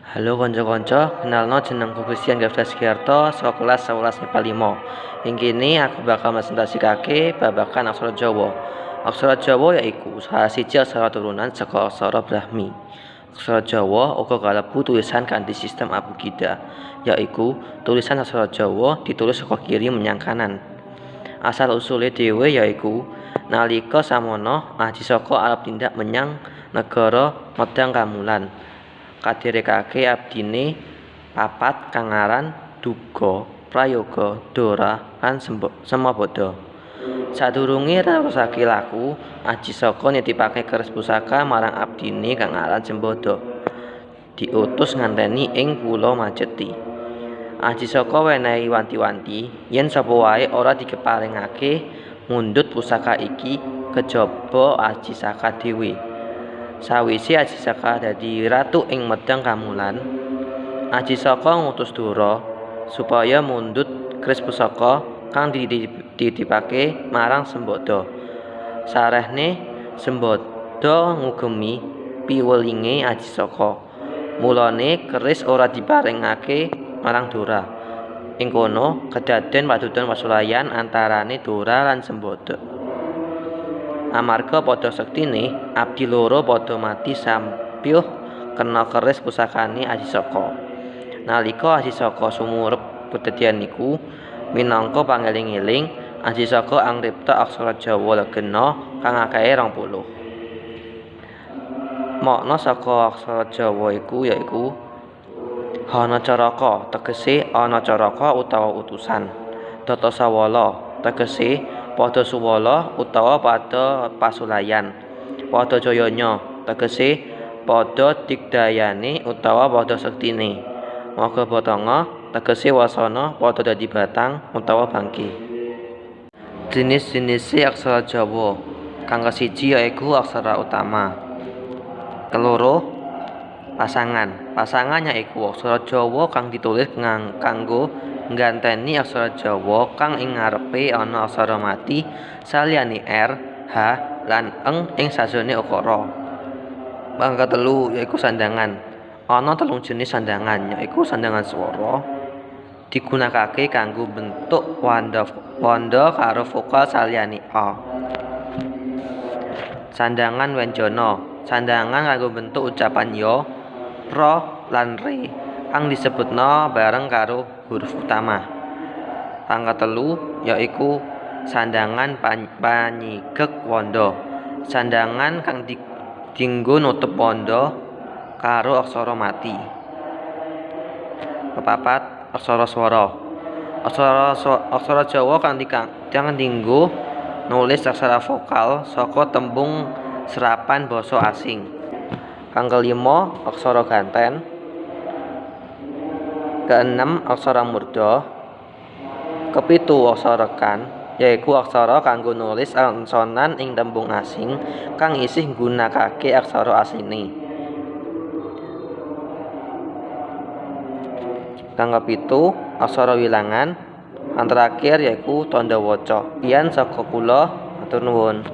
Halo kanca-kanca, kenalno jenengku Christian Gafda Sugiarto saka kelas 11 MIPA 5. Ing kene aku bakal presentasikake babagan aksara Jawa. Aksara Jawa yaiku salah siji aksara turunan saka aksara Brahmi. Aksara Jawa uga kalebu tulisan kanthi sistem abugida, yaiku tulisan aksara Jawa ditulis saka kiri menyang kanan. Asal usule dhewe yaiku nalika samono Aji Saka arep tindak menyang negara Medang Kamulan. Kaderekake abdine papat kang aran Duga, Prayoga, Dora lan Semabada. Sadurunge nerusake laku, Aji Saka nitipake keris pusaka marang abdine kang aran Sembada. Diutus nganteni ing Pulo Majeti. Aji Saka wenehi wanti-wanti yen sapa wae ora dikeparengake mundhut pusaka iki kejaba Aji Saka dhewe. Sawise Aji Saka dadi ratu ing Medang Kamulan, Aji Saka ngutus Dora supaya mundhut keris pusaka kang dititipake marang Sembada. Sarehne Sembada ngugemi piwelinge Aji Saka. Mulane keris ora diparengake marang Dora. Ing kono kedaden padudon pasulayan antarane Dora lan Sembada. Amarga padha sektine, abdi loro padha mati sampyuh kena keris pusakane Aji Saka. Nalika Aji Saka sumurep kedadian iku, minangka pangeling-eling, Aji Saka angripta aksara Jawa legena kang akehe 20. Makna saka aksara Jawa iku yaiku Hana Caraka tegese ana caraka utawa utusan. Data Sawala tegese padha suwala utawa padha pasulayan. Padha jayanya tegese padha digdayane utawa padha sektine. Maga batanga tegese wasana padha dadi batang utawa bangke. Jenis-jenise aksara Jawa kang kesiji yaiku aksara utama. Keloro pasangan. Pasangan yaiku aksara Jawa kang ditulis kanggo ngganteni aksara Jawa kang ing ngarepe ana aksara mati saliyane R, H lan Eng ing sajrone ukara. Kang ketelu yaiku sandangan. Ana telung jenis sandangan yaiku sandangan swara digunakake kanggo bentuk wanda karo vokal saliyane a. Sandangan wenjana, sandangan kanggo bentuk ucapan ya, ra lan re kang disebutna bareng karo huruf utama. Kang ketelu yaiku sandangan panyigek wanda. Sandangan kang dinggo nutup wanda karo aksara mati. Kepapat aksara swara. Aksara Jawa kang dinggo nulis aksara vokal saka tembung serapan basa asing. Kang kelima aksara ganten. Keenem aksara murda. Kepitu aksara rekan, yaiku aksara kanggo nulis konsonan ing tembung asing kang isih nggunakake aksara asline. Kang kepitu aksara wilangan. Kang terakhir yaiku tandha waca. Sekian saka kula, matur nuwun.